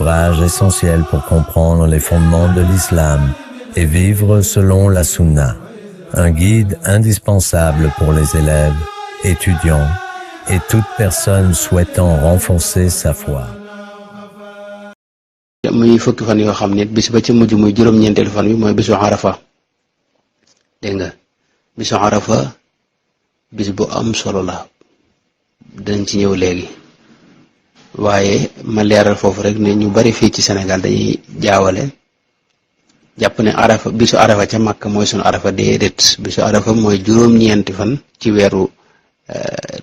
ouvrage essentiel pour comprendre les fondements de l'islam et vivre selon la sunna. Un guide indispensable pour les élèves, étudiants et toute personne souhaitant renforcer sa foi. muy fukki fan yoo xam ne bis ba ci mujj muy juróom-ñeenteelu fan bi mooy bisu Arafa dégg nga bisu Arafa bis bu am solo la dinañ ci ñëw léegi waaye ma leeral foofu rek ne ñu bari fii ci Sénégal dañuy jaawale jàpp ne Arafa bisu Arafa ca Makka mooy sunu Arafa déedéet bisu Arafa mooy juróom-ñeenti fan ci weeru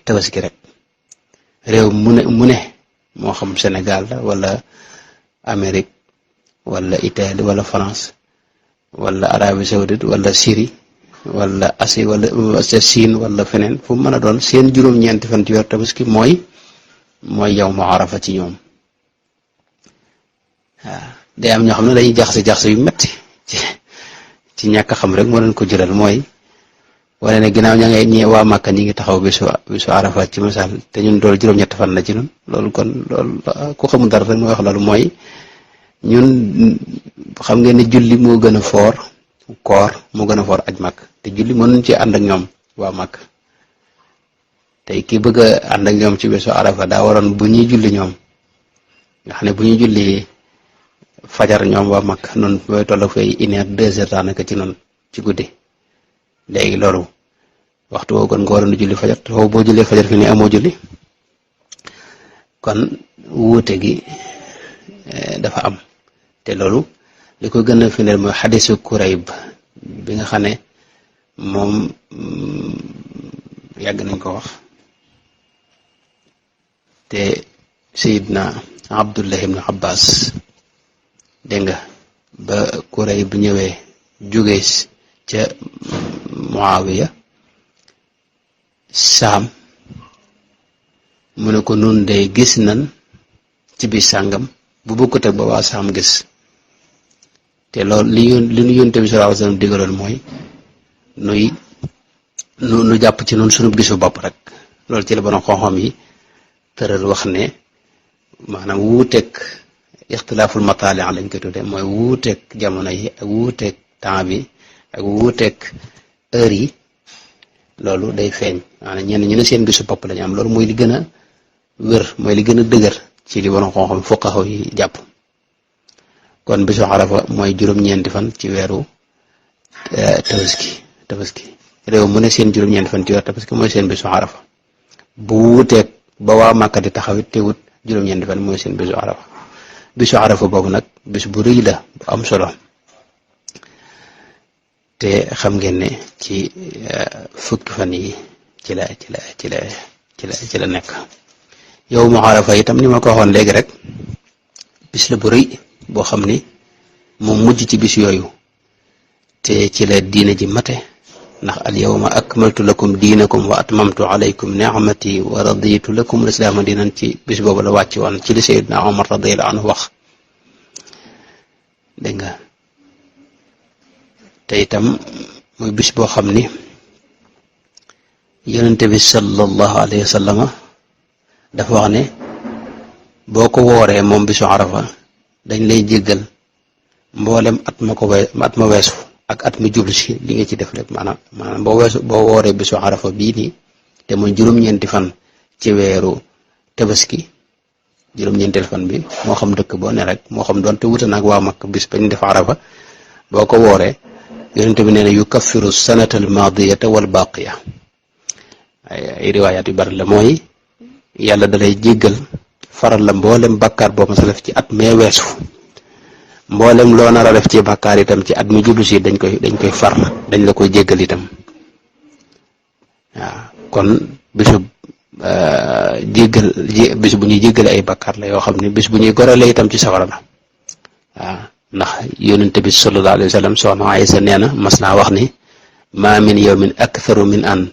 tabaski rek réew mu ne moo xam Sénégal la wala Amérique wala Italie wala France wala Arabie Saoudite wala Syrie wala Asie wala Chine wala feneen fu mu mën a doon seen juróom-ñeenti fan ci weeru tabaski mooy yawmu Arafa ci ñoom waaw day am ñoo xam ne dañuy jaxase yu metti ci ñàkk xam rek moo leen ko jural mooy wala ne ginnaaw ña ngay ñi waa Makka ñi ngi taxaw bisu Arafa ci misaal te ñun dool juróom-ñetti fan la ci ñun loolu ku xamul dara rek mooy wax loolu mooy ñun xam ngeen ne julli moo gën a foor koor moo gën a foor aj Makka te julli mënuñ ci ànd ak ñoom waa Makka tey ki bëgg a ànd ak ñoom ci bisu Arafa daa waroon bu ñuy julli ñoom nga xam ne bu ñuy julli fajar ñoom waa Makka noonu booy toll fay 1 heure 2 heures daanaka ci noonu ci guddi léegi loolu waxtu woo gën nga waroon julli fajar te foofu boo jullee fajar fi ne amoo julli kon wuute gi dafa am te loolu li ko gën a firndeel mooy xadisu Kurayb bi nga xam ne moom yàgg nañ ko wax te Seydina Abdullah ibn Abbas dégg nga ba Kurayb ñëwee jóge ca Muawiya Saam mu ne ko nun de gis nan ci bis sàngam bu bokkut ak ba waa Saam gis te loolu li ñu Yonent bi sallallahu alayhi wasallam digaloon mooy nu jàpp ci noonu sunu bisu bopp rek loolu ci la borom xam-xam yi tëral wax ne maanaam wuuteeg ixtilaaful mataali lañ koy tudde mooy wuuteeg jamono yi ak wuuteeg temps bi ak wuuteeg heure yi loolu day feeñ maanaam ñenn ñu ne seen bisu bopp lañu am loolu mooy li gën a wér mooy li gën a dëgër ci li borom xam-xam fuqaha yi jàpp kon bisu Arafa mooy juróom-ñeenti fan ci weeru tabaski réew mu ne seen juróom-ñeenti fan ci weeru tabaski mooy seen bisu Arafa bu wuuteeg ba waa Màkka di taxawit te wut juróom-ñeenti fan mooy seen bisu Arafa boobu nag bis bu rëy la bu am solo te xam ngeen ne ci fukki fan yi ci la nekk yow mu Arafa itam ni ma ko waxoon léegi rek bis la bu rëy boo xam ni moom mujj ci bis yooyu te ci la diine ji mate ndax al yawma akmaltu lakum diinakum wa atmamtu alaykum ni'mati wa raditu lakum al-islaama diinan ci bis boobu la wàcc woon ci li Seydina Omar radiyallahu anhu wax dégg nga te itam muy bis boo xam ni Yonent bi sallallahu alayhi wa sallama dafa wax ne boo ko wooree moom bisu Arafa dañ lay jéggal mboolem at ma weesu ak at mi jublu si li nga ci def rek maanaam boo wooree bisu Arafa bii nii te mooy juróom-ñeenti fan ci weeru tabaski juróom-ñeenteel fan bi moo xam dëkk boo ne rek moo xam doonte wuute nag waa Makka bis bañ def Arafa boo ko wooree Yonent bi nee na yukaffiru sanata al maadiyata wal baqiya ay riwaayaat yu bari la mooy yàlla dalay jéggal faral la mboolem bàkkaar boo ma sa def ci at mee weesu mboolem loo nar a def ci bàkkaar itam ci at mi jublu si dañ koy far dañ la koy jéggal itam waaw kon bisu bis bu ñuy jéggale ay bàkkaar la yoo xam ne bis bu ñuy gorale itam ci safara la waaw ndax Yonent bi sallallahu alayhi wa sallam soxna Aysa nee na mas naa wax ni ma min yawmin aktharu min an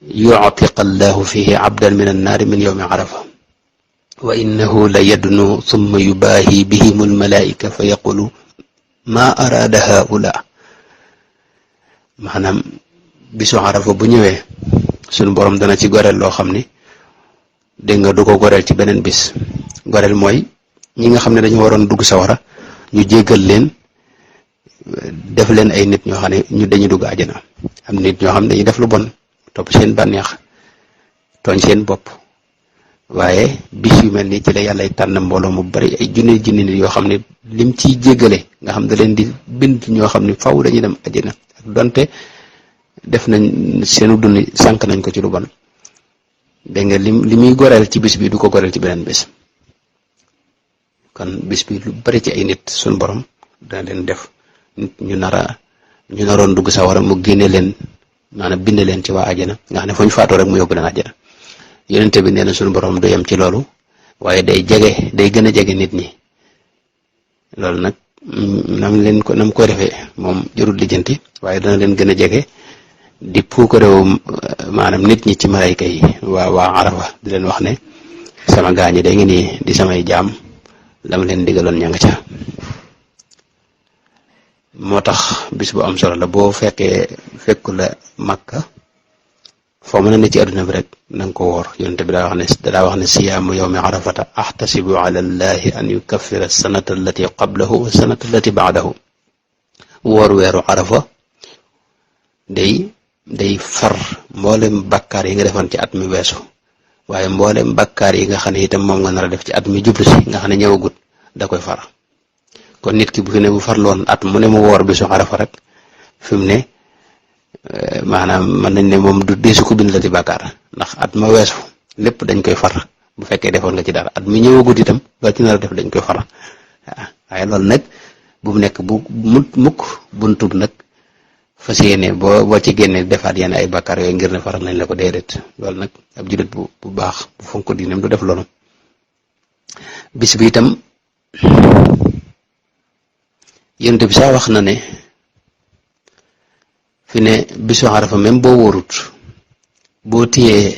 yu'tiqa allahu fihi abdan min annaari min yawmi Arafa wa innahu la yadnu thumma yubaahi bihim almalaika fa yaqulu ma araada haula maanaam bisu Arafa bu ñëwee suñu borom dana ci goreel loo xam ni dégg nga du ko goreel ci beneen bis goreel mooy ñi nga xam ne dañu waroon dugg sawara ñu jéggal leen def leen ay nit ñoo xam ne ñu dañuy dugg àjjana. am nit ñoo xam ne dañuy def lu bon topp seen bànneex tooñ seen bopp waaye bis yu mel nii ci la yàlla tànn mbooloo mu bari ay junni nit yoo xam ne lim ciy jéggale nga xam da leen di bind ñoo xam ne faw dañuy dem àjjana ak donte def nañ seenu dund sànq nañ ko ci lu bon dégg nga li muy goreel ci bis bi du ko goreel ci beneen bis. kon bis bi lu bari ci ay nit suñ borom dana leen def nit ñu naroon dugg sawara mu génne leen maanaam bind leen ci waa àjjana nga xam ne fu ñu faatoo rek mu yóbbu leen àjjana. yonente bi nee na suñu borom du yem ci loolu waaye day gën a jege nit ñi loolu nag nam ko defee moom jarul lijjanti waaye dana leen gën a jege di puukarewu maanaam nit ñi ci malayka yi waa Arafa di leen wax ne sama gaañi day ngi nii di samay jaam dama leen digaloon ña nga ca. moo tax bis bu am solo la boo fekku la Makka foo mën a ne ci adduna bi rek na nga ko woor yonent bi daa wax ne siyaamu yawmi arafata ahtasibu ala allahi an yukaffira sanata allati qablahu wa sanata allati baadahu. woor weeru arafa day far mboolem bakkaar yi nga defoon ci at mi weesu waaye mboolem bakkaar yi nga xam ne itam moom nga nar a def ci at mi jublu si nga xam ne ñëwagut da koy far. kon nit ki bu fi ne bu farloon at mu ne mu woor bisu arafa rek fi mu ne maanaam mën nañ ne moom du deesu ko bind la ci bàkkaar ndax at ma weesu lépp dañ koy far bu fekkee defoon nga ci dara at mi ñëwagut itam loo ci nar a def dañ koy far waaye loolu nag bu mu nekk bu mukk buntub nag fas yéene boo ci génne defaat yenn ay bàkkaar yooyu ngir ne faral nañ la ko déedéet loolu nag ab jullit bu baax bu fonk diineem du def loolu. bis bi itam yonent bi sax wax na ne fi ne bisu Arafa même boo wóorut boo téyee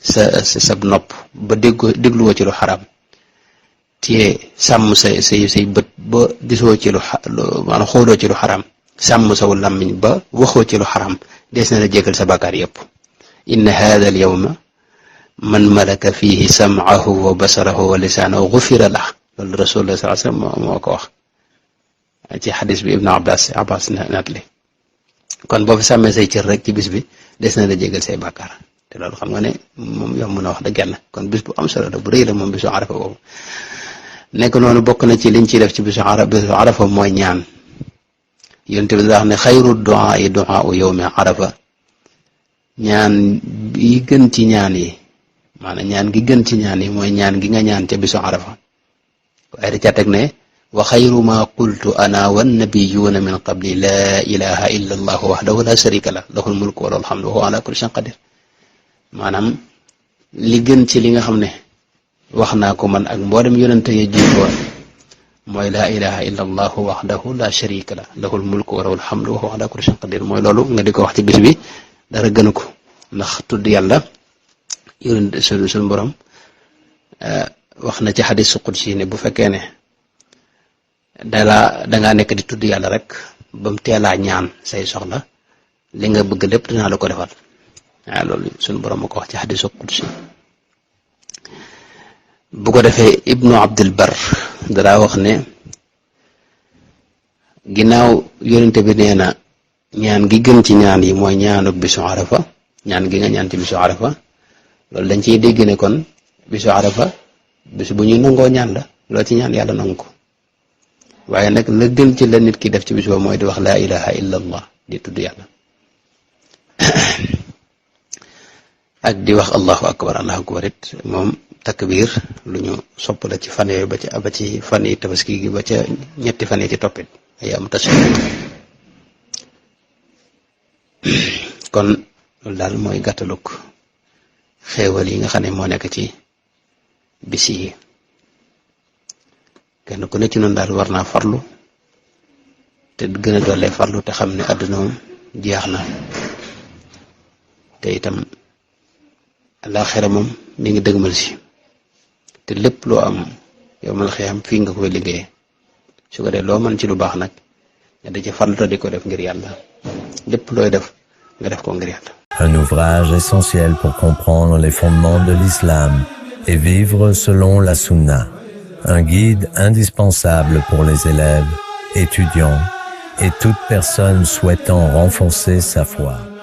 sa nopp ba dégluwoo ci lu xaraam téyee sàmm say bët ba gisoo ci maanaam xooloo ci lu xaraam sàmm saw làmmiñ ba waxoo ci lu xaraam des na la jégal sa bàkkaar yépp. inna haadha al yawma man malaka fihi sam'ahu wa basarahu wa lisaanahu ghufira lah loolu rasulullah sallallahu alayhi wasallam moo ko wax ci xadis bi Ibnu Abbas natli kon boo fi sàmmee say cër rek ci bis bi des na la jégal say bàkkaar te loolu xam nga ne moom yomb na wax dëgg yàlla kon bis bu am solo la bu rëy la moom bisu Arafa boobu. nekk noonu bokk na ci liñ ciy def ci bisu Arafa mooy ñaan yonent bi daa wax ne xayru du'a yi du'a yawmi Arafa ñaan yi gën ci ñaan yi maanaam ñaan gi gën ci ñaan yi mooy ñaan gi nga ñaan ca bisu Arafa waaye da ca teg ne wa xayru ma qultu ana wannabiyuuna min qabli laa ilaha illa allahu wahdahu la sharika lah lahul mulku wa lahul hamdu wa huwa ala kulli shay'in qadir maanaam li gën ci li nga xam ne wax naa ko man ak mboolem yonente ya jiitu woon mooy laa ilaha illa allahu wahdahu la sharika lah lahul mulku wa lahul hamdu wa huwa ala kulli shay'in qadir mooy loolu nga di ko wax ci bis bi dara gënu ko ndax tudd yàlla yonente suñu borom wax na ci xadis qudsi ne bu fekkee ne dangaa nekk di tudd yàlla rek ba mu teelaa ñaan say soxla li nga bëgg lépp dinaa la ko defal waaw loolu suñu borom ma ko wax ci xadisu qudsi bu ko defee Ibnu Abdul Bar danaa wax ne ginnaaw yonente bi nee na ñaan gi gën ci ñaan yi mooy ñaanu bisu Arafa ñaan gi nga ñaan ci bisu Arafa loolu dañ ciy dégg ne kon bisu Arafa bisu bu ñuy nangoo ñaan la loo ci ñaan yàlla nangu ko waaye nag la gën ci la nit ki def ci bis boobu mooy di wax laa ilaha illa allah di tudd yàlla ak di wax allahu akbar it moom takbir lu ñu sopp la ci fan yooyu ba ci fan yi tabaski gi ba ca ñetti fan yi ci toppit ay am tas kon loolu daal mooy gàttaluk xéewal yi nga xam ne moo nekk ci bis yi kenn ku ne ci noonu daal war naa farlu te gën a dollee farlu te xam ne àdduna moom jeex na te itam àllaaxira moom mi ngi dëgmal si te lépp loo am yawmal xiyaam fii nga koy liggéeyee su ko dee loo mën ci lu baax nag nga da ci farlu te di ko def ngir yàlla lépp looy def nga def ko ngir yàlla. Un ouvrage essentiel pour comprendre les fondements de l'islam et vivre selon la sunna. un guide indispensable pour les élèves, étudiants et toute personne souhaitant renforcer sa foi.